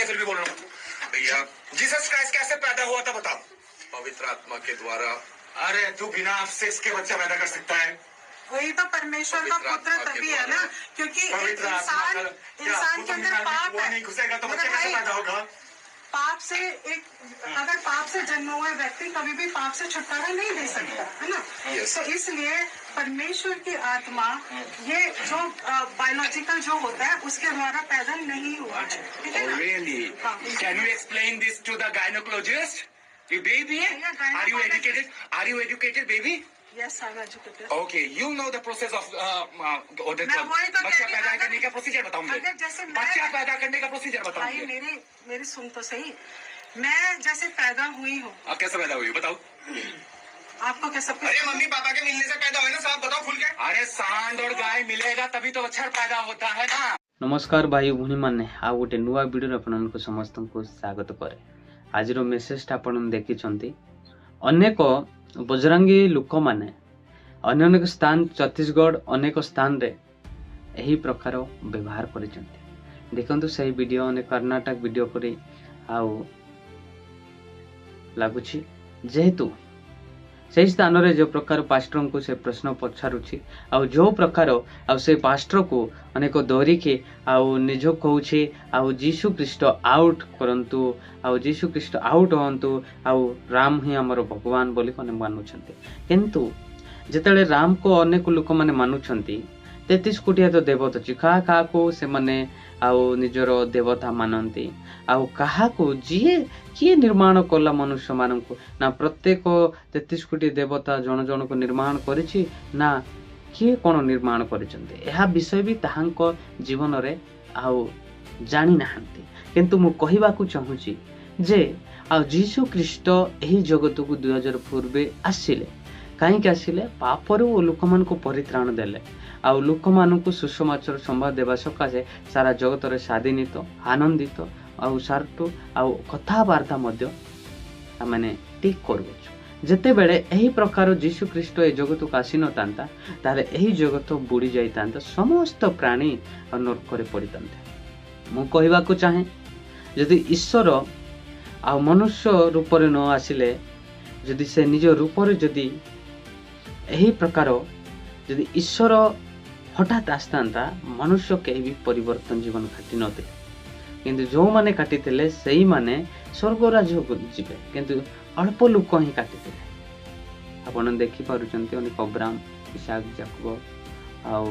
है, फिर भी बोल रहा हूँ। भैया। जीसस क्राइस्ट कैसे पैदा हुआ था, बताओ। पवित्र आत्मा के द्वारा। अरे, तू बिना सेक्स के बच्चा पैदा कर सकता है? वही तो, परमेश्वर का पवित्र पुत्र आत्मा के तभी है ना, द्वारा। क्योंकि एक पवित्र आत्मा इंसान का क्या? इंसान के अंदर पाप वो है। नहीं घुसेगा तो मेरे बच्चा कैसे भाई, पैदा होगा? पाप से एक अगर पाप से जन्म हुआ व्यक्ति कभी भी पाप से छुटकारा नहीं दे सकता है ना। Yes. तो इसलिए परमेश्वर की आत्मा, ये जो बायोलॉजिकल जो होता है, उसके द्वारा पैदा नहीं हुआ है, ठीक है Oh, ना? really? हाँ। Can you explain this to the gynecologist? You baby? Yeah, Are you gynecologist. educated? Are you educated, baby? Yes, I am educated. Okay, you know the process of what they मैं call वही तो कह बच्चा रही हूँ, पैदा करने का प्रोसीजर बताओ मुझे। अगर जैसे बच्चा पैदा करने का प्रोसीजर बताओ भाई, मुझे। मेरी मेरी सुन तो सही। मैं जैसे पैदा हुई हूँ। आप कैसे पैदा हुई हो, बताओ। आपको क्या सब कुछ अरे, मम्मी पापा के मिलने से पैदा हुए ना साहब? बताओ खुल के। अरे, सांड और गाय मिलेगा तभी तो बच्चा पैदा होता है ना। ନମସ୍କାର ଭାଇ ଭଉଣୀମାନେ, ଆଉ ଗୋଟେ ନୂଆ ଭିଡ଼ିଓରେ ଆପଣମାନଙ୍କୁ ସମସ୍ତଙ୍କୁ ସ୍ୱାଗତ କରେ। ଆଜିର ମେସେଜଟା ଆପଣ ଦେଖିଛନ୍ତି, ଅନେକ ବଜରଙ୍ଗୀ ଲୋକମାନେ ଅନ୍ୟ ଅନେକ ସ୍ଥାନ, ଛତିଶଗଡ଼ ଅନେକ ସ୍ଥାନରେ ଏହି ପ୍ରକାର ବ୍ୟବହାର କରିଛନ୍ତି। ଦେଖନ୍ତୁ ସେହି ଭିଡ଼ିଓ, ଅନେକ କର୍ଣ୍ଣାଟକ ଭିଡ଼ିଓ ପରି ଆଉ ଲାଗୁଛି, ଯେହେତୁ ସେହି ସ୍ଥାନରେ ଯେଉଁ ପ୍ରକାର ପାଷ୍ଟରଙ୍କୁ ସେ ପ୍ରଶ୍ନ ପଚାରୁଛି ଆଉ ଯେଉଁ ପ୍ରକାର ଆଉ ସେ ପାଷ୍ଟରକୁ ଅନେକ ଡରିକି ଆଉ ନିଜକୁ କହୁଛି ଆଉ ଯୀଶୁ ଖ୍ରୀଷ୍ଟ ଆଉଟ୍ କରନ୍ତୁ ଆଉ ଯୀଶୁ ଖ୍ରୀଷ୍ଟ ଆଉଟ୍ ହୁଅନ୍ତୁ ଆଉ ରାମ ହିଁ ଆମର ଭଗବାନ ବୋଲି ଅନେକ ମାନୁଛନ୍ତି। କିନ୍ତୁ ଯେତେବେଳେ ରାମକୁ ଅନେକ ଲୋକମାନେ ମାନୁଛନ୍ତି, 33 କୋଟିଆ ତ ଦେବତା ଅଛି, କାହା କାହାକୁ ସେମାନେ ଆଉ ନିଜର ଦେବତା ମାନନ୍ତି ଆଉ କାହାକୁ ଯିଏ କିଏ ନିର୍ମାଣ କଲା ମନୁଷ୍ୟମାନଙ୍କୁ? ନା ପ୍ରତ୍ୟେକ 33 କୋଟି ଦେବତା ଜଣ ଜଣକୁ ନିର୍ମାଣ କରିଛି ନା କିଏ କ'ଣ ନିର୍ମାଣ କରିଛନ୍ତି, ଏହା ବିଷୟ ବି ତାହାଙ୍କ ଜୀବନରେ ଆଉ ଜାଣିନାହାନ୍ତି। କିନ୍ତୁ ମୁଁ କହିବାକୁ ଚାହୁଁଛି ଯେ ଆଉ ଯୀଶୁ ଖ୍ରୀଷ୍ଟ ଏହି ଜଗତକୁ 2000 ପୂର୍ବେ ଆସିଲେ। କାହିଁକି ଆସିଲେ? ପାପରୁ ଲୋକମାନଙ୍କୁ ପରିତ୍ରାଣ ଦେଲେ ଆଉ ଲୋକମାନଙ୍କୁ ସୁସମାଚାର ସମ୍ବାଦ ଦେବା ସକାଶେ ସାରା ଜଗତରେ ସ୍ୱାଧୀନିତ, ଆନନ୍ଦିତ ଆଉ ସାର୍ଟୁ ଆଉ କଥାବାର୍ତ୍ତା ମଧ୍ୟ ଆମେ ଠିକ୍ କରୁଅଛୁ। ଯେତେବେଳେ ଏହି ପ୍ରକାର ଯୀଶୁ ଖ୍ରୀଷ୍ଟ ଏ ଜଗତକୁ ଆସିନଥାନ୍ତା, ତାହେଲେ ଏହି ଜଗତ ବୁଡ଼ି ଯାଇଥାନ୍ତା, ସମସ୍ତ ପ୍ରାଣୀ ଆଉ ନର୍କରେ ପଡ଼ିଥାନ୍ତେ। ମୁଁ କହିବାକୁ ଚାହେଁ, ଯଦି ଈଶ୍ୱର ଆଉ ମନୁଷ୍ୟ ରୂପରେ ନ ଆସିଲେ, ଯଦି ସେ ନିଜ ରୂପରେ ଯଦି ଏହି ପ୍ରକାର ଯଦି ଈଶ୍ୱର ହଠାତ୍ ଆସିଥାନ୍ତା, ମନୁଷ୍ୟ କେହି ବି ପରିବର୍ତ୍ତନ ଜୀବନ କାଟି ନଥିଲେ। କିନ୍ତୁ ଯେଉଁମାନେ କାଟିଥିଲେ, ସେଇମାନେ ସ୍ୱର୍ଗ ରାଜ୍ୟକୁ ଯିବେ। କିନ୍ତୁ ଅଳ୍ପ ଲୋକ ହିଁ କାଟିଥିଲେ। ଆପଣ ଦେଖିପାରୁଛନ୍ତି, ଅନେକ ଅବ୍ରାମ, ଇସାକ, ଜାକୁବ ଆଉ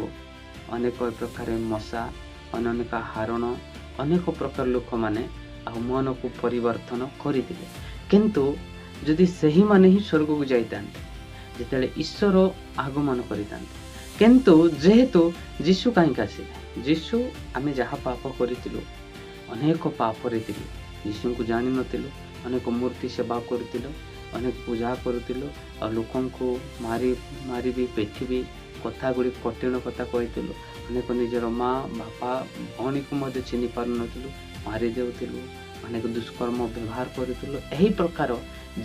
ଅନେକ ପ୍ରକାର ମୋଶା, ଅନେକ ହାରଣ, ଅନେକ ପ୍ରକାର ଲୋକମାନେ ଆଉ ମନକୁ ପରିବର୍ତ୍ତନ କରିଥିଲେ। କିନ୍ତୁ ଯଦି ସେହିମାନେ ହିଁ ସ୍ୱର୍ଗକୁ ଯାଇଥାନ୍ତେ ଯେତେବେଳେ ଈଶ୍ୱର ଆଗମନ କରିଥାନ୍ତେ। କିନ୍ତୁ ଯେହେତୁ ଯୀଶୁ କାହିଁକି ଆସିଲେ? ଯୀଶୁ, ଆମେ ଯାହା ପାପ କରିଥିଲୁ, ଅନେକ ପାପରେ ଥିଲୁ, ଯୀଶୁଙ୍କୁ ଜାଣିନଥିଲୁ, ଅନେକ ମୂର୍ତ୍ତି ସେବା କରୁଥିଲୁ, ଅନେକ ପୂଜା କରୁଥିଲୁ ଆଉ ଲୋକଙ୍କୁ ମାରି ମାରିବି, ପିଟିବି, କଥା ଗୁଡ଼ିକ କଠିନ କଥା କହିଥିଲୁ। ଅନେକ ନିଜର ମା, ବାପା, ଭଉଣୀକୁ ମଧ୍ୟ ଚିହ୍ନି ପାରୁନଥିଲୁ, ମାରି ଦେଉଥିଲୁ, ଅନେକ ଦୁଷ୍କର୍ମ ବ୍ୟବହାର କରୁଥିଲୁ। ଏହି ପ୍ରକାର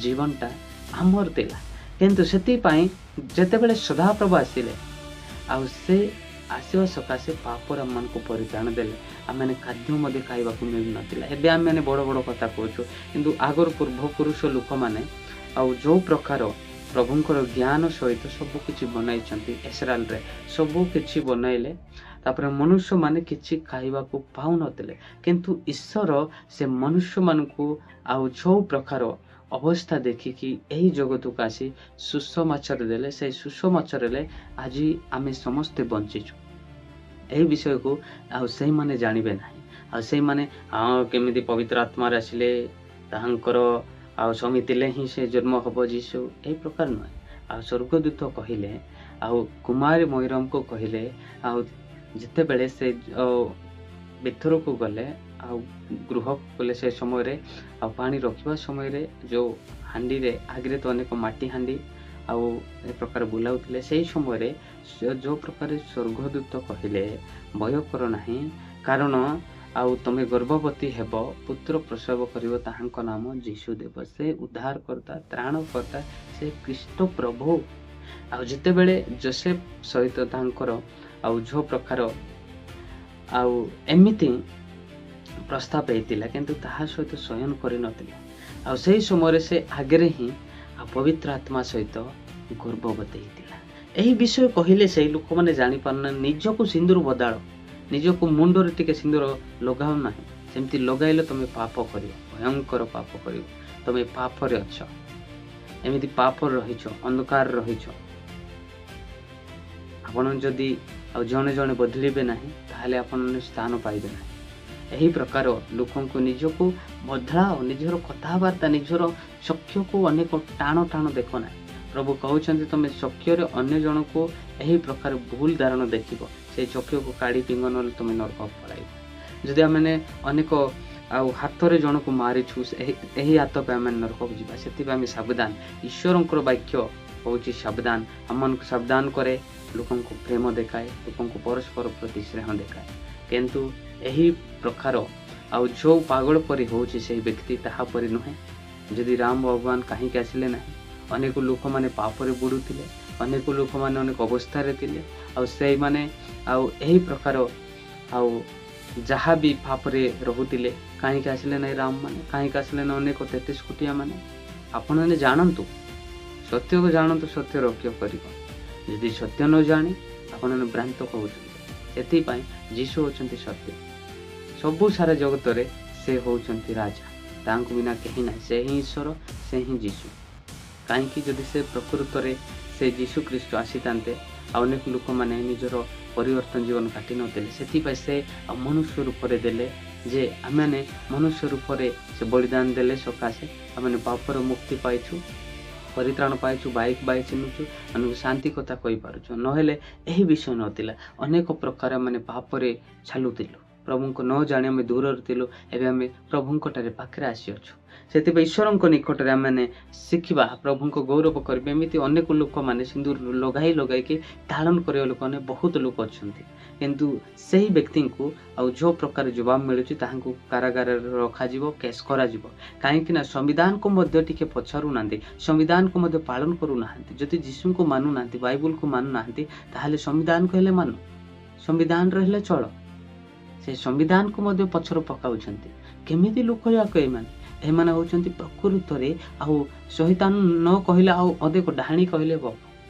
ଜୀବନଟା ଆମର ଥିଲା। କିନ୍ତୁ ସେଥିପାଇଁ ଯେତେବେଳେ ସଦାପ୍ରଭୁ ଆସିଲେ ଆଉ ସେ ଆସିବା ସକାଶେ ପାପର ଆମମାନଙ୍କୁ ପରିତ୍ରାଣ ଦେଲେ। ଆମେମାନେ ଖାଦ୍ୟ ମଧ୍ୟ ଖାଇବାକୁ ମିଳୁନଥିଲା। ଏବେ ଆମେମାନେ ବଡ଼ ବଡ଼ କଥା କହୁଛୁ, କିନ୍ତୁ ଆଗରୁ ପୂର୍ବପୁରୁଷ ଲୋକମାନେ ଆଉ ଯେଉଁ ପ୍ରକାର ପ୍ରଭୁଙ୍କର ଜ୍ଞାନ ସହିତ ସବୁ କିଛି ବନାଇଛନ୍ତି, ଇସ୍ରାଏଲରେ ସବୁ କିଛି ବନାଇଲେ। ତାପରେ ମନୁଷ୍ୟମାନେ କିଛି ଖାଇବାକୁ ପାଉନଥିଲେ, କିନ୍ତୁ ଈଶ୍ୱର ସେ ମନୁଷ୍ୟମାନଙ୍କୁ ଆଉ ଯେଉଁ ପ୍ରକାର ଅବସ୍ଥା ଦେଖିକି ଏହି ଜଗତକୁ ଆସି ସୁସମାଚାର ଦେଲେ। ସେଇ ସୁସମାଚାରରେ ଆଜି ଆମେ ସମସ୍ତେ ବଞ୍ଚିଛୁ। ଏହି ବିଷୟକୁ ଆଉ ସେଇମାନେ ଜାଣିବେ ନାହିଁ। ଆଉ ସେଇମାନେ, ହଁ, କେମିତି ପବିତ୍ର ଆତ୍ମାରେ ଆସିଲେ, ତାହାଙ୍କର ଆଉ ସମିତିଲେ ହିଁ ସେ ଜନ୍ମ ହେବ ଯୀଶୁ, ଏହି ପ୍ରକାର ନୁହେଁ। ଆଉ ସ୍ୱର୍ଗଦୂତ କହିଲେ ଆଉ କୁମାରୀ ମରିୟମକୁ କହିଲେ ଆଉ ଯେତେବେଳେ ସେ ଭିତରକୁ ଗଲେ ଆଉ ଗୃହକୁ ଗଲେ, ସେ ସମୟରେ ଆଉ ପାଣି ରଖିବା ସମୟରେ ଯେଉଁ ହାଣ୍ଡିରେ, ଆଗରେ ତ ଅନେକ ମାଟି ହାଣ୍ଡି ଆଉ ଏ ପ୍ରକାର ବୁଲାଉଥିଲେ, ସେଇ ସମୟରେ ଯେଉଁ ପ୍ରକାର ସ୍ୱର୍ଗଦୂତ କହିଲେ, ଭୟ କର ନାହିଁ, କାରଣ ଆଉ ତମେ ଗର୍ଭବତୀ ହେବ, ପୁତ୍ର ପ୍ରସବ କରିବ, ତାହାଙ୍କ ନାମ ଯୀଶୁ ଦେବ। ସେ ଉଦ୍ଧାରକର୍ତ୍ତା, ତ୍ରାଣକର୍ତ୍ତା, ସେ ଖ୍ରୀଷ୍ଟ ପ୍ରଭୁ। ଆଉ ଯେତେବେଳେ ଜୋସେଫ ସହିତ ତାଙ୍କର ଆଉ ଯେଉଁ ପ୍ରକାର ଆଉ ଏମିତି ପ୍ରସ୍ତାବ ହେଇଥିଲା, କିନ୍ତୁ ତାହା ସହିତ ଶୟନ କରିନଥିଲେ। ଆଉ ସେହି ସମୟରେ ସେ ଆଗରେ ହିଁ ଆଉ ପବିତ୍ର ଆତ୍ମା ସହିତ ଗର୍ଭବତୀ ହେଇଥିଲା। ଏହି ବିଷୟ କହିଲେ ସେହି ଲୋକମାନେ ଜାଣିପାରୁନାହାନ୍ତି। ନିଜକୁ ସିନ୍ଦୁର ବଦାଳ, ନିଜକୁ ମୁଣ୍ଡରେ ଟିକେ ସିନ୍ଦୁର ଲଗାଅ ନାହିଁ। ସେମିତି ଲଗାଇଲେ ତମେ ପାପ କରିବ, ଭୟଙ୍କର ପାପ କରିବ। ତମେ ପାପରେ ଅଛ, ଏମିତି ପାପରେ ରହିଛ, ଅନ୍ଧକାର ରହିଛ। ଆପଣ ଯଦି ଆଉ ଜଣେ ଜଣେ ବଦଳିବେ ନାହିଁ, ତାହେଲେ ଆପଣମାନେ ସ୍ଥାନ ପାଇବେ ନାହିଁ। ଏହି ପ୍ରକାର ଲୋକଙ୍କୁ ନିଜକୁ ବଦଳାଅ, ନିଜର କଥାବାର୍ତ୍ତା, ନିଜର ଚକ୍ଷୁକୁ ଅନେକ ଟାଣ ଟାଣ ଦେଖ ନାହିଁ। ପ୍ରଭୁ କହୁଛନ୍ତି, ତମେ ଚକ୍ଷୁରେ ଅନ୍ୟ ଜଣକୁ ଏହି ପ୍ରକାର ଭୁଲ ଧାରଣା ଦେଖିବ, ସେଇ ଚକ୍ଷୁକୁ କାଢ଼ି ଫିଙ୍ଗ, ନହେଲେ ତୁମେ ନରକ ପଳାଇବ। ଯଦି ଆମେ ଅନେକ ଆଉ ହାତରେ ଜଣକୁ ମାରିଛୁ, ଏହି ହାତ ପାଇଁ ଆମେ ନରକକୁ ଯିବା। ସେଥିପାଇଁ ଆମେ ସାବଧାନ। ଈଶ୍ୱରଙ୍କର ବାକ୍ୟ କହୁଛି ସାବଧାନ, ଆମମାନଙ୍କୁ ସାବଧାନ କରେ, ଲୋକଙ୍କୁ ପ୍ରେମ ଦେଖାଏ, ଲୋକଙ୍କୁ ପରସ୍ପର ପ୍ରତି ସ୍ନେହ ଦେଖାଏ। କିନ୍ତୁ ଏହି ପ୍ରକାର ଆଉ ଯେଉଁ ପାଗଳ ପରି ହେଉଛି ସେହି ବ୍ୟକ୍ତି, ତାହା ପରି ନୁହେଁ। ଯଦି ରାମ ଭଗବାନ କାହିଁକି ଆସିଲେ ନାହିଁ? ଅନେକ ଲୋକମାନେ ପାପରେ ବୁଡ଼ୁଥିଲେ, ଅନେକ ଲୋକମାନେ ଅନେକ ଅବସ୍ଥାରେ ଥିଲେ, ଆଉ ସେଇମାନେ ଆଉ ଏହି ପ୍ରକାର ଆଉ ଯାହା ବି ପାପରେ ରହୁଥିଲେ, କାହିଁକି ଆସିଲେ ନାହିଁ ରାମ ମାନେ? କାହିଁକି ଆସିଲେ ନାହିଁ ଅନେକ 33 କୋଟିଆ ମାନେ? ଆପଣମାନେ ଜାଣନ୍ତୁ, ସତ୍ୟକୁ ଜାଣନ୍ତୁ, ସତ୍ୟ ରକ୍ଷା କରିବ। ଯଦି ସତ୍ୟ ନ ଜାଣି ଆପଣମାନେ ଭ୍ରାନ୍ତ କହୁଛନ୍ତି। ସେଥିପାଇଁ ଯୀଶୁ ହେଉଛନ୍ତି ସତ୍ୟ। ସବୁ ସାରା ଜଗତରେ ସେ ହେଉଛନ୍ତି ରାଜା, ତାଙ୍କୁ ବିନା କେହି ନାହିଁ। ସେ ହିଁ ଈଶ୍ୱର, ସେ ହିଁ ଯୀଶୁ। କାହିଁକି ଯଦି ସେ ପ୍ରକୃତରେ ସେ ଯୀଶୁ ଖ୍ରୀଷ୍ଟ ଆସିଥାନ୍ତେ, ଆଉ ଅନେକ ଲୋକମାନେ ନିଜର ପରିବର୍ତ୍ତନ ଜୀବନ କାଟି ନଥିଲେ। ସେଥିପାଇଁ ସେ ଆଉ ମନୁଷ୍ୟ ରୂପରେ ଦେଲେ ଯେ ଆମେମାନେ ମନୁଷ୍ୟ ରୂପରେ ସେ ବଳିଦାନ ଦେଲେ ସକାଶେ ଆମେମାନେ ପାପର ମୁକ୍ତି ପାଇଛୁ, ପରିତ୍ରାଣ ପାଇଛୁ, ବାଇକ୍ ବାଇ ଚିହ୍ନୁଛୁ, ଆମକୁ ଶାନ୍ତି କଥା କହିପାରୁଛୁ। ନହେଲେ ଏହି ବିଷୟ ନଥିଲା। ଅନେକ ପ୍ରକାର ମାନେ ପାପରେ ଚାଲୁଥିଲୁ, ପ୍ରଭୁଙ୍କୁ ନ ଜାଣି ଆମେ ଦୂରରେ ଥିଲୁ। ଏବେ ଆମେ ପ୍ରଭୁଙ୍କଠାରେ ପାଖରେ ଆସିଅଛୁ। ସେଥିପାଇଁ ଈଶ୍ୱରଙ୍କ ନିକଟରେ ଆମେମାନେ ଶିଖିବା, ପ୍ରଭୁଙ୍କ ଗୌରବ କରିବେ। ଏମିତି ଅନେକ ଲୋକମାନେ ସିନ୍ଦୁର ଲଗାଇ ଲଗାଇକି ଧାରଣ କରିବା ଲୋକମାନେ ବହୁତ ଲୋକ ଅଛନ୍ତି। କିନ୍ତୁ ସେହି ବ୍ୟକ୍ତିଙ୍କୁ ଆଉ ଯେଉଁ ପ୍ରକାର ଜବାବ ମିଳୁଛି, ତାହାଙ୍କୁ କାରାଗାରରେ ରଖାଯିବ, କେସ୍ କରାଯିବ। କାହିଁକି ନା ସମ୍ବିଧାନକୁ ମଧ୍ୟ ଟିକେ ପଚାରୁନାହାନ୍ତି, ସମ୍ବିଧାନକୁ ମଧ୍ୟ ପାଳନ କରୁନାହାନ୍ତି। ଯଦି ଯୀଶୁଙ୍କୁ ମାନୁନାହାନ୍ତି, ବାଇବୁଲକୁ ମାନୁନାହାନ୍ତି, ତାହେଲେ ସମ୍ବିଧାନକୁ ହେଲେ ମାନ, ସମ୍ବିଧାନରେ ହେଲେ ଚଳ। ସେ ସମ୍ବିଧାନକୁ ମଧ୍ୟ ପଛରେ ପକାଉଛନ୍ତି। କେମିତି ଲୋକ ଯାକ ଏମାନେ? ଏମାନେ ହେଉଛନ୍ତି ପ୍ରକୃତରେ ଆଉ ଶୈତାନ ନ କହିଲେ ଆଉ ଅଧିକ ଡାହାଣୀ କହିଲେ ବପ।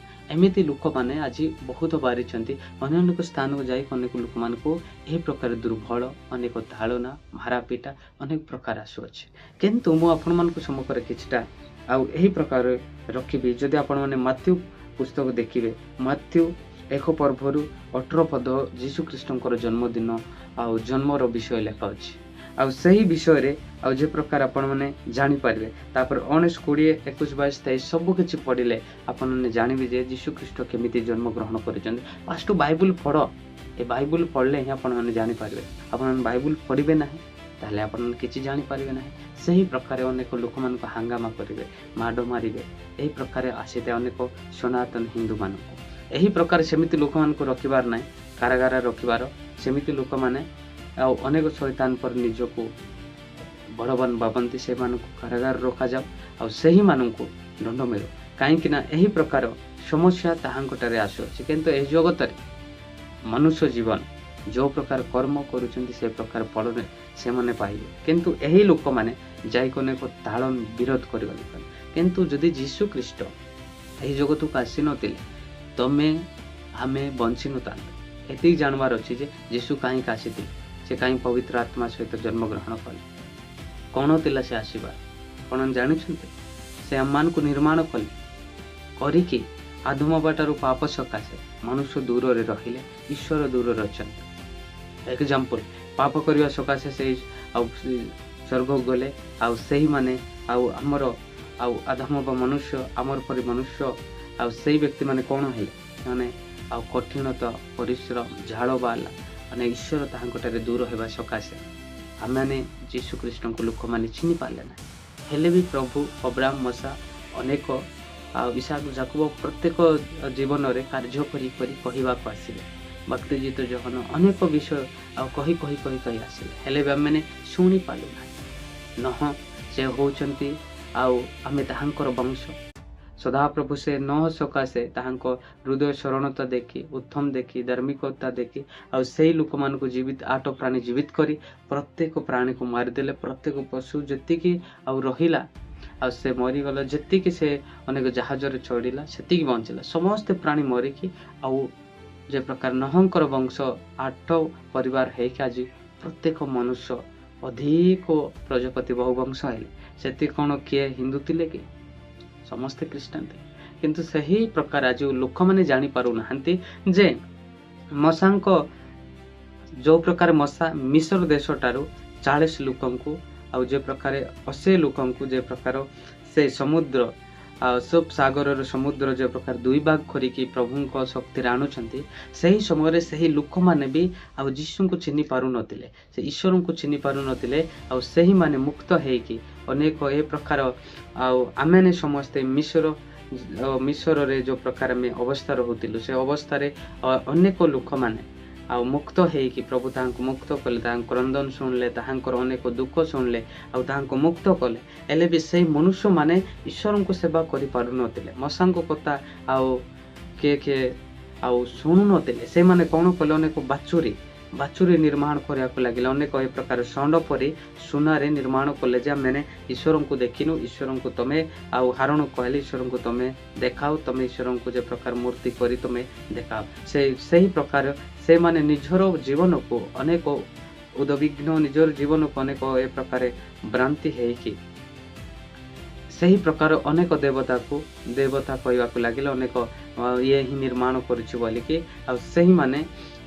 ଏମିତି ଲୋକମାନେ ଆଜି ବହୁତ ବାହାରିଛନ୍ତି। ଅନେକ ସ୍ଥାନକୁ ଯାଇ ଅନେକ ଲୋକମାନଙ୍କୁ ଏହି ପ୍ରକାର ଦୁର୍ବଳ, ଅନେକ ତାଳନା, ମାରାପିଟା ଅନେକ ପ୍ରକାର ଆସୁଅଛି। କିନ୍ତୁ ମୁଁ ଆପଣମାନଙ୍କ ସମ୍ମୁଖରେ କିଛିଟା ଆଉ ଏହି ପ୍ରକାର ରଖିବି। ଯଦି ଆପଣମାନେ ମାଥ୍ୟୁ ପୁସ୍ତକ ଦେଖିବେ, ମାଥ୍ୟୁ 1 ପର୍ବରୁ 18 ପଦ ଯୀଶୁ ଖ୍ରୀଷ୍ଟଙ୍କର ଜନ୍ମଦିନ ଆଉ ଜନ୍ମର ବିଷୟ ଲେଖା ଅଛି। ଆଉ ସେହି ବିଷୟରେ ଆଉ ଯେ ପ୍ରକାର ଆପଣମାନେ ଜାଣିପାରିବେ। ତାପରେ 19, 20, 21, 22, 23 ସବୁ କିଛି ପଢ଼ିଲେ ଆପଣମାନେ ଜାଣିବେ ଯେ ଯୀଶୁ ଖ୍ରୀଷ୍ଟ କେମିତି ଜନ୍ମଗ୍ରହଣ କରିଛନ୍ତି। ଫାଷ୍ଟ ବାଇବୁଲ ପଢ଼। ଏ ବାଇବୁଲ ପଢ଼ିଲେ ହିଁ ଆପଣମାନେ ଜାଣିପାରିବେ। ଆପଣମାନେ ବାଇବୁଲ ପଢ଼ିବେ ନାହିଁ, ତାହେଲେ ଆପଣମାନେ କିଛି ଜାଣିପାରିବେ ନାହିଁ। ସେହି ପ୍ରକାର ଅନେକ ଲୋକମାନଙ୍କୁ ହାଙ୍ଗାମା କରିବେ, ମାଡ଼ ମାରିବେ। ଏହି ପ୍ରକାର ଆସିଥାଏ ଅନେକ ସନାତନ ହିନ୍ଦୁମାନଙ୍କୁ। ଏହି ପ୍ରକାର ସେମିତି ଲୋକମାନଙ୍କୁ ରଖିବାର ନାହିଁ, କାରାଗାର ରଖିବାର। ସେମିତି ଲୋକମାନେ ଆଉ ଅନେକ ଶୈତାନ ପରେ ନିଜକୁ ବଳବାନ ଭାବନ୍ତି, ସେମାନଙ୍କୁ କାରାଗାର ରଖାଯାଉ ଆଉ ସେହିମାନଙ୍କୁ ଦଣ୍ଡ ମିଳୁ। କାହିଁକି ନା ଏହି ପ୍ରକାର ସମସ୍ୟା ତାହାଙ୍କଠାରେ ଆସୁଅଛି। କିନ୍ତୁ ଏହି ଜଗତରେ ମନୁଷ୍ୟ ଜୀବନ ଯେଉଁ ପ୍ରକାର କର୍ମ କରୁଛନ୍ତି, ସେ ପ୍ରକାର ଫଳରେ ସେମାନେ ପାଇବେ। କିନ୍ତୁ ଏହି ଲୋକମାନେ ଯାଇକି ଅନେକ ତାଳ ବିରୋଧ କରିବା ଲୋକ। କିନ୍ତୁ ଯଦି ଯୀଶୁ ଖ୍ରୀଷ୍ଟ ଏହି ଜଗତକୁ ଆସିନଥିଲେ, ତମେ ଆମେ ବଞ୍ଚିନଥାନ୍ତେ। ଏତିକି ଜାଣିବାର ଅଛି ଯେ ଯୀଶୁ କାହିଁକି ଆସିଥିଲେ, ସେ କାହିଁ ପବିତ୍ର ଆତ୍ମା ସହିତ ଜନ୍ମଗ୍ରହଣ କଲେ, କ'ଣ ଥିଲା ସେ ଆସିବାର, ଆପଣ ଜାଣିଛନ୍ତି? ସେ ଆମମାନଙ୍କୁ ନିର୍ମାଣ କଲେ କରିକି ଆଦମ ବାଟାରୁ ପାପ ସକାଶେ ମନୁଷ୍ୟ ଦୂରରେ ରହିଲେ, ଈଶ୍ୱର ଦୂରରେ ଅଛନ୍ତି। ଏକ୍ଜାମ୍ପଲ୍, ପାପ କରିବା ସକାଶେ ସେଇ ଆଉ ସ୍ୱର୍ଗକୁ ଗଲେ, ଆଉ ସେହିମାନେ ଆଉ ଆମର ଆଉ ଆଦମ ବା ମନୁଷ୍ୟ, ଆମର ପରି ମନୁଷ୍ୟ, ଆଉ ସେଇ ବ୍ୟକ୍ତିମାନେ କ'ଣ ହେଲେ? ସେମାନେ ଆଉ କଠିନତା, ପରିଶ୍ରମ, ଝାଳ ବାହାରିଲା, ମାନେ ଈଶ୍ୱର ତାହାଙ୍କଠାରେ ଦୂର ହେବା ସକାଶେ ଆମେମାନେ ଯୀଶୁ ଖ୍ରୀଷ୍ଟଙ୍କୁ ଲୋକମାନେ ଚିହ୍ନି ପାରିଲେ ନାହିଁ। ହେଲେ ବି ପ୍ରଭୁ ଅବ୍ରାହମ, ମଶା, ଅନେକ ଆଉ ଇସାକ, ଯାକୁବ ପ୍ରତ୍ୟେକ ଜୀବନରେ କାର୍ଯ୍ୟ କରି କରି କହିବାକୁ ଆସିଲେ। ଭକ୍ତିଜିତ ଜହନ ଅନେକ ବିଷୟ ଆଉ କହି କହି କହି କହି ଆସିଲେ, ହେଲେ ବି ଆମେମାନେ ଶୁଣିପାରିଲୁ ନାହିଁ। ନହ ସେ ହେଉଛନ୍ତି ଆଉ ଆମେ ତାହାଙ୍କର ବଂଶ। ସଦାପ୍ରଭୁ ସେ ନୋହ ସକାଶେ ତାହାଙ୍କ ହୃଦୟ ସରଳତା ଦେଖି, ଉତ୍ତମ ଦେଖି, ଧାର୍ମିକତା ଦେଖି ଆଉ ସେଇ ଲୋକମାନଙ୍କୁ ଜୀବିତ, ଆଠ ପ୍ରାଣୀ ଜୀବିତ କରି ପ୍ରତ୍ୟେକ ପ୍ରାଣୀକୁ ମାରିଦେଲେ। ପ୍ରତ୍ୟେକ ପଶୁ ଯେତିକି ଆଉ ରହିଲା ଆଉ ସେ ମରିଗଲା। ଯେତିକି ସେ ଅନେକ ଜାହାଜରେ ଚଢ଼ିଲା, ସେତିକି ବଞ୍ଚିଲା। ସମସ୍ତେ ପ୍ରାଣୀ ମରିକି ଆଉ ଯେ ପ୍ରକାର ନୋହଙ୍କର ବଂଶ ଆଠ ପରିବାର ହେଇକି ଆଜି ପ୍ରତ୍ୟେକ ମନୁଷ୍ୟ ଅଧିକ ପ୍ରଜାପତି ବହୁବଂଶ ହେଲେ। ସେତିକି କ'ଣ କିଏ ହିନ୍ଦୁ ଥିଲେ କି? ସମସ୍ତେ ଖ୍ରୀଷ୍ଟାନ ଥିଲେ। କିନ୍ତୁ ସେହି ପ୍ରକାର ଆଜି ଲୋକମାନେ ଜାଣିପାରୁନାହାନ୍ତି ଯେ ମୋଶାଙ୍କ ଯେଉଁ ପ୍ରକାର ମୋଶା ମିଶର ଦେଶଠାରୁ 40 ଲୋକଙ୍କୁ ଆଉ ଯେ ପ୍ରକାର 80 ଲୋକଙ୍କୁ, ଯେ ପ୍ରକାର ସେ ସମୁଦ୍ର ଆଉ ସବ ସାଗରର ସମୁଦ୍ର ଯେ ପ୍ରକାର ଦୁଇ ଭାଗ କରିକି ପ୍ରଭୁଙ୍କ ଶକ୍ତିରେ ଆଣୁଛନ୍ତି, ସେହି ସମୟରେ ସେହି ଲୋକମାନେ ବି ଆଉ ଯୀଶୁଙ୍କୁ ଚିହ୍ନି ପାରୁନଥିଲେ, ସେ ଈଶ୍ୱରଙ୍କୁ ଚିହ୍ନି ପାରୁନଥିଲେ। ଆଉ ସେହିମାନେ ମୁକ୍ତ ହେଇକି ଅନେକ ଏ ପ୍ରକାର ଆଉ ଆମେମାନେ ସମସ୍ତେ ମିଶରରେ ଯେଉଁ ପ୍ରକାର ଆମେ ଅବସ୍ଥା ରହୁଥିଲୁ, ସେ ଅବସ୍ଥାରେ ଅନେକ ଲୋକମାନେ ଆଉ ମୁକ୍ତ ହେଇକି ପ୍ରଭୁ ତାହାଙ୍କୁ ମୁକ୍ତ କଲେ। ତାହାଙ୍କ କ୍ରନ୍ଦନ ଶୁଣିଲେ, ତାହାଙ୍କର ଅନେକ ଦୁଃଖ ଶୁଣିଲେ ଆଉ ତାହାଙ୍କୁ ମୁକ୍ତ କଲେ। ହେଲେ ବି ସେଇ ମନୁଷ୍ୟମାନେ ଈଶ୍ୱରଙ୍କୁ ସେବା କରିପାରୁନଥିଲେ। ମୋଶାଙ୍କ କଥା ଆଉ କିଏ କିଏ ଆଉ ଶୁଣୁନଥିଲେ। ସେମାନେ କ'ଣ କଲେ? ଅନେକ ବାଛୁରୀ ବାଛୁରୀ ନିର୍ମାଣ କରିବାକୁ ଲାଗିଲେ। ଅନେକ ଏ ପ୍ରକାର ଷଣ୍ଢ ପରି ସୁନାରେ ନିର୍ମାଣ କଲେ ଯେ ଆମେମାନେ ଈଶ୍ୱରଙ୍କୁ ଦେଖିନୁ, ଈଶ୍ୱରଙ୍କୁ ତମେ, ଆଉ ହାରଣ କହିଲେ, ଈଶ୍ୱରଙ୍କୁ ତମେ ଦେଖାଅ, ତମେ ଈଶ୍ୱରଙ୍କୁ ଯେ ପ୍ରକାର ମୂର୍ତ୍ତି କରି ତମେ ଦେଖାଅ। ସେ ସେହି ପ୍ରକାର ସେମାନେ ନିଜର ଜୀବନକୁ ଅନେକ ଉଦବିଘ୍ନ, ନିଜର ଜୀବନକୁ ଅନେକ ଏ ପ୍ରକାର ଭ୍ରାନ୍ତି ହେଇକି ସେହି ପ୍ରକାର ଅନେକ ଦେବତାକୁ ଦେବତା କହିବାକୁ ଲାଗିଲେ, ଅନେକ ଇଏ ହିଁ ନିର୍ମାଣ କରୁଛି ବୋଲିକି, ଆଉ ସେହିମାନେ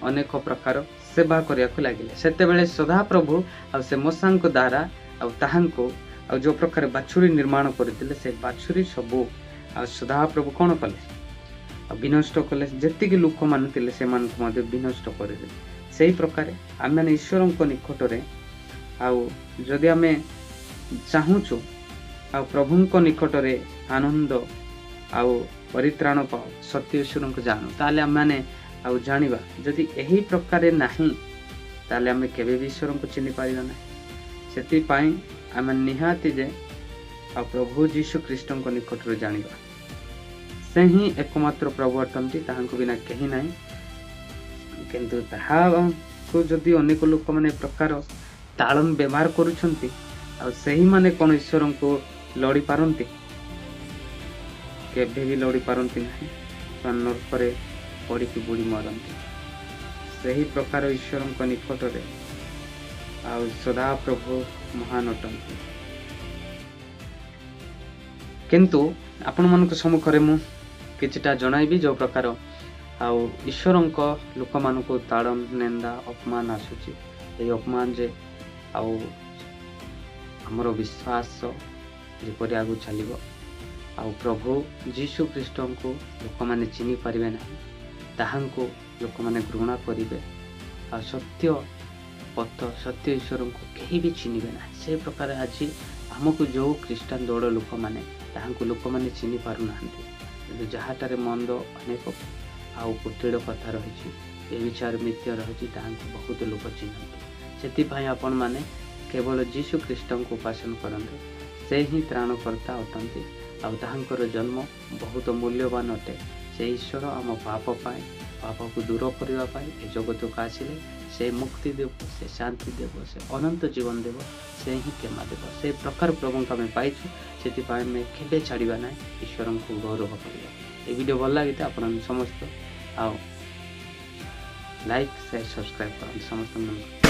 ଅନେକ ପ୍ରକାର ସେବା କରିବାକୁ ଲାଗିଲେ। ସେତେବେଳେ ସଦାପ୍ରଭୁ ଆଉ ସେ ମୋଶାଙ୍କ ଦ୍ୱାରା ଆଉ ତାହାଙ୍କୁ ଆଉ ଯେଉଁ ପ୍ରକାର ବାଛୁରୀ ନିର୍ମାଣ କରିଥିଲେ, ସେ ବାଛୁରୀ ସବୁ ଆଉ ସଦାପ୍ରଭୁ କ'ଣ କଲେ? ଆଉ ବିନଷ୍ଟ କଲେ। ଯେତିକି ଲୋକମାନେ ଥିଲେ, ସେମାନଙ୍କୁ ମଧ୍ୟ ବିନଷ୍ଟ କରିଦେଲେ। ସେହି ପ୍ରକାରେ ଆମେମାନେ ଈଶ୍ୱରଙ୍କ ନିକଟରେ ଆଉ ଯଦି ଆମେ ଚାହୁଁଛୁ ଆଉ ପ୍ରଭୁଙ୍କ ନିକଟରେ ଆନନ୍ଦ ଆଉ ପରିତ୍ରାଣ ପାଉ, ସତ୍ୟ ଈଶ୍ୱରଙ୍କୁ ଜାଣୁ, ତାହେଲେ ଆମେମାନେ ଆଉ ଜାଣିବା। ଯଦି ଏହି ପ୍ରକାରେ ନାହିଁ, ତାହେଲେ ଆମେ କେବେ ବି ଈଶ୍ୱରଙ୍କୁ ଚିହ୍ନି ପାରିବା ନାହିଁ। ସେଥିପାଇଁ ଆମେ ନିହାତି ଯେ ଆଉ ପ୍ରଭୁ ଯୀଶୁ ଖ୍ରୀଷ୍ଟଙ୍କ ନିକଟରୁ ଜାଣିବା। ସେ ହିଁ ଏକମାତ୍ର ପ୍ରଭୁ ଅଟନ୍ତି, ତାହାଙ୍କୁ ବିନା କେହି ନାହିଁ। କିନ୍ତୁ ତାହାକୁ ଯଦି ଅନେକ ଲୋକମାନେ ପ୍ରକାର ତାଳନ ବ୍ୟବହାର କରୁଛନ୍ତି, ଆଉ ସେହିମାନେ କ'ଣ ଈଶ୍ୱରଙ୍କୁ ଲଢ଼ି ପାରନ୍ତି? କେବେ ବି ଲଢ଼ି ପାରନ୍ତି ନାହିଁ। ସେମାନେ ନର୍କରେ ପଡ଼ିକି ବୁଡ଼ି ମରନ୍ତି। ସେହି ପ୍ରକାର ଈଶ୍ୱରଙ୍କ ନିକଟରେ ଆଉ ସଦାପ୍ରଭୁ ମହାନ ଅଟନ୍ତି। କିନ୍ତୁ ଆପଣମାନଙ୍କ ସମ୍ମୁଖରେ ମୁଁ କିଛିଟା ଜଣାଇବି, ଯେଉଁ ପ୍ରକାର ଆଉ ଈଶ୍ୱରଙ୍କ ଲୋକମାନଙ୍କୁ ତାଡ଼ନ, ନିନ୍ଦା, ଅପମାନ ଆସୁଛି। ଏହି ଅପମାନ ଯେ ଆଉ ଆମର ବିଶ୍ୱାସ ଯେପରି ଆଗକୁ ଚାଲିବ ଆଉ ପ୍ରଭୁ ଯୀଶୁ ଖ୍ରୀଷ୍ଟଙ୍କୁ ଲୋକମାନେ ଚିହ୍ନି ପାରିବେ ନାହିଁ, ତାହାଙ୍କୁ ଲୋକମାନେ ଘୃଣା କରିବେ ଆଉ ସତ୍ୟ ପଥ, ସତ୍ୟ ଈଶ୍ୱରଙ୍କୁ କେହି ବି ଚିହ୍ନିବେ ନାହିଁ। ସେ ପ୍ରକାର ଆଜି ଆମକୁ ଯେଉଁ ଖ୍ରୀଷ୍ଟାନ ଦଳ ଲୋକମାନେ, ତାହାଙ୍କୁ ଲୋକମାନେ ଚିହ୍ନି ପାରୁନାହାନ୍ତି। କିନ୍ତୁ ଯାହାଠାରେ ମନ୍ଦ ଅନେକ ଆଉ କୁଟିଳ କଥା ରହିଛି, ଏ ବିଚାର ମିଥ୍ୟ ରହିଛି, ତାହାଙ୍କୁ ବହୁତ ଲୋକ ଚିହ୍ନନ୍ତି। ସେଥିପାଇଁ ଆପଣମାନେ କେବଳ ଯୀଶୁ ଖ୍ରୀଷ୍ଟଙ୍କୁ ଉପାସନା କରନ୍ତୁ। ସେ ହିଁ ତ୍ରାଣକର୍ତ୍ତା ଅଟନ୍ତି ଆଉ ତାହାଙ୍କର ଜନ୍ମ ବହୁତ ମୂଲ୍ୟବାନ ଅଟେ। ସେ ଈଶ୍ୱର ଆମ ପାପ ପାଇଁ, ପାପକୁ ଦୂର କରିବା ପାଇଁ ଏ ଜଗତକୁ ଆସିଲେ। ସେ ମୁକ୍ତି ଦେବ, ସେ ଶାନ୍ତି ଦେବ, ସେ ଅନନ୍ତ ଜୀବନ ଦେବ, ସେ ହିଁ କ୍ଷମା ଦେବ। ସେ ପ୍ରକାର ପ୍ରଭୁଙ୍କୁ ଆମେ ପାଇଛୁ, ସେଥିପାଇଁ ଆମେ କେବେ ଛାଡ଼ିବା ନାହିଁ, ଈଶ୍ୱରଙ୍କୁ ଗୌରବ କରିବା। ଏ ଭିଡ଼ିଓ ଭଲ ଲାଗିଥାଏ, ଆପଣ ସମସ୍ତ ଆଉ ଲାଇକ୍, ସେୟାର, ସବସ୍କ୍ରାଇବ୍ କରନ୍ତୁ। ସମସ୍ତଙ୍କୁ ନମସ୍କାର।